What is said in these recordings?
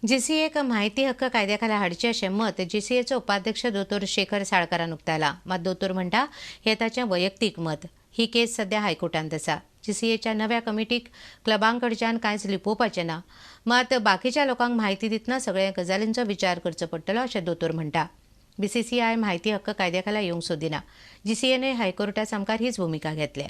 जीसीएक म्हायती हक्क कायद्या खाला हाडचें अशें मत जीसीएचो उपाध्यक्ष दोतोर शेखर साळकारान उक्तायलां. मात दोतोर म्हणटा हें ताचें वैयक्तीक मत. ही केस सध्या हायकोर्टांत आसा. जीसीएच्या नव्या कमिटीक क्लबां कडच्यान कांयच लिपोवपाचें ना. मात बाकीच्या लोकांक म्हायती दितना सगळ्या गजालींचो विचार करचो पडटलो अशें दोतोर म्हणटा. बीसीसीआय म्हायती हक्क कायद्या खाला येवंक सोदिना. जीसीएनय हायकोर्टा सामकार हीच भुमिका घेतल्या.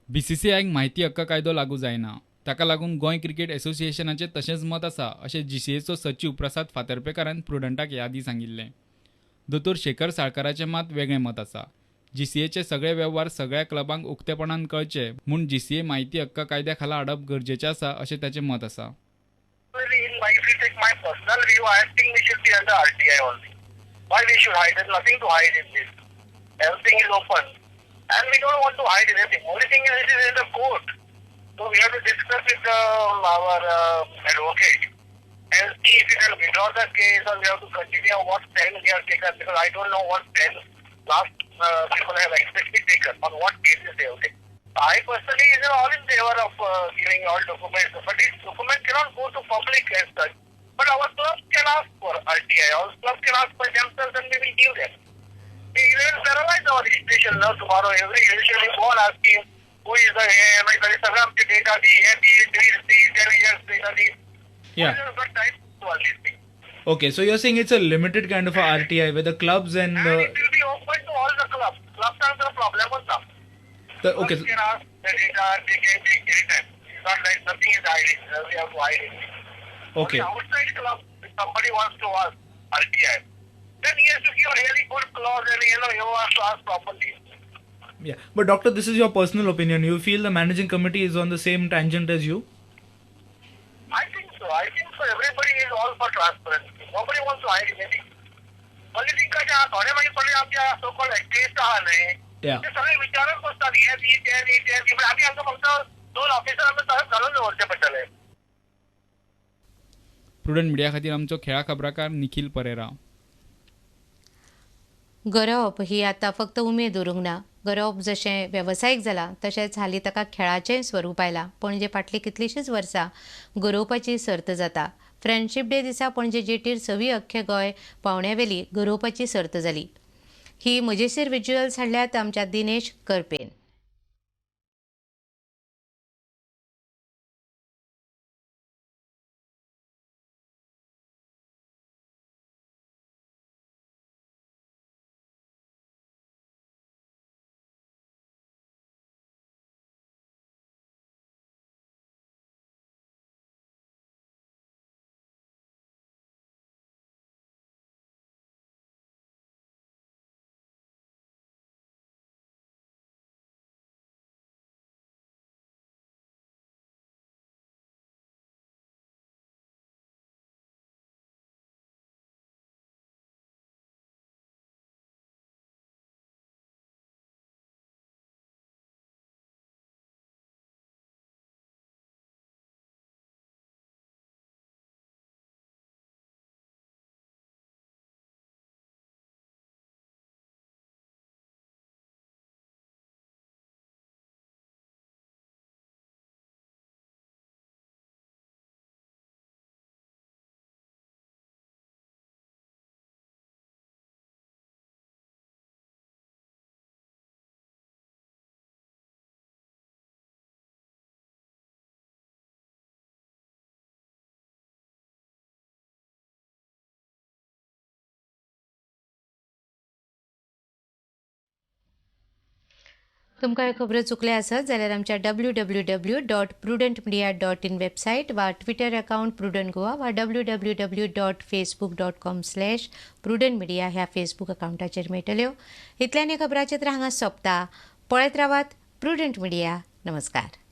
बीसीसीआयक म्हायती हक्क कायदो लागू जायना. ताका लागून गोंय क्रिकेट असोसिएशनाचें तशेंच मत आसा अशें जीसीएचो सचीव प्रसाद फातर्पेकारान प्रुडंटाक ह्या आदीं सांगिल्लें. दोतोर शेखर साळकाराचें मात वेगळें मत आसा. जीसीएचे सगळे वेव्हार सगळ्या क्लबांक उक्तेपणान कळचे म्हूण जीसीए म्हायती हक्क कायद्या खाला हाडप गरजेचें आसा अशें ताचें मत आसा. If you take my personal view, I think we should be under RTI only. Why we should hide? There's nothing to hide in this. Everything is open. And we don't want to hide anything. Only thing is it is in the court. So we have to discuss with our advocate and see if we can withdraw the case or we have to continue what stand we have taken, because I don't know what stand last people have exactly taken, on what cases they have taken. I personally is all in favor of giving all documents, but this document cannot go to public as such. But our clubs can ask for RTI, our clubs can ask for themselves and we will give them. We will paralyze our institution now tomorrow. Every institution is all asking who is the AMI, सगळं आमचे data दी, हे दी, 3, 10 years data the. Yeah. We have got time to all these things. Okay, so you're saying it's a limited kind of a RTI where the clubs and and it will be open to all the clubs. Clubs are the problem also. Okay. Clubs can ask the data, they can take anytime. It's not like nothing is hiding. We have to hide it. Okay. On the outside club, if somebody wants to ask RTI, then he has to give a really good clause and he wants to ask properly. Yeah, but doctor, this is your personal opinion. You feel the managing committee is on the same tangent as you? I think so. I think so. Everybody is all for transparency. Nobody wants to hide anything. Only thing कशें आहा, थोडे मागीर थोडे आमचे so called activist आहा न्ही, ते सगळे विचारत बसतात हे दी ते दी ते दी. आमी हांकां फक्त दोन ऑफिसर आमकां तशेंच घालून दवरचे पडटले. प्रुडंट मिडिया खातीर आमचो खेळा खबराकार निखिल परेरा. गरोवप ही आतां फक्त उमेद उरूंक ना. गरोवप जशें वेवसायीक जालां तशेंच हालीं ताका खेळाचें स्वरूप आयलां. पणजे फाटलीं कितलींशींच वर्सां गरोवपाची सर्त जाता. फ्रेंडशीप डे दिसा पणजे जेटीर सवी अख्खे गोंय पावण्यावेली गरोवपाची सर्त जाली. ही मजेशीर विज्युअल्स हाडल्यात आमच्या दिनेश करपेन. तुमकां ह्यो खबरो चुकल्या आसत जाल्यार आमच्या www.prudentmedia.in website वा ट्विटर अकाउंट प्रुडंट गोवा वा www.facebook.com/prudentmedia ह्या फेसबूक अकाउंटाचेर मेळटल्यो. इतल्यान ह्या खबराचित्र हांगा सोंपता. पळयत रावात प्रुडंट मिडिया. नमस्कार.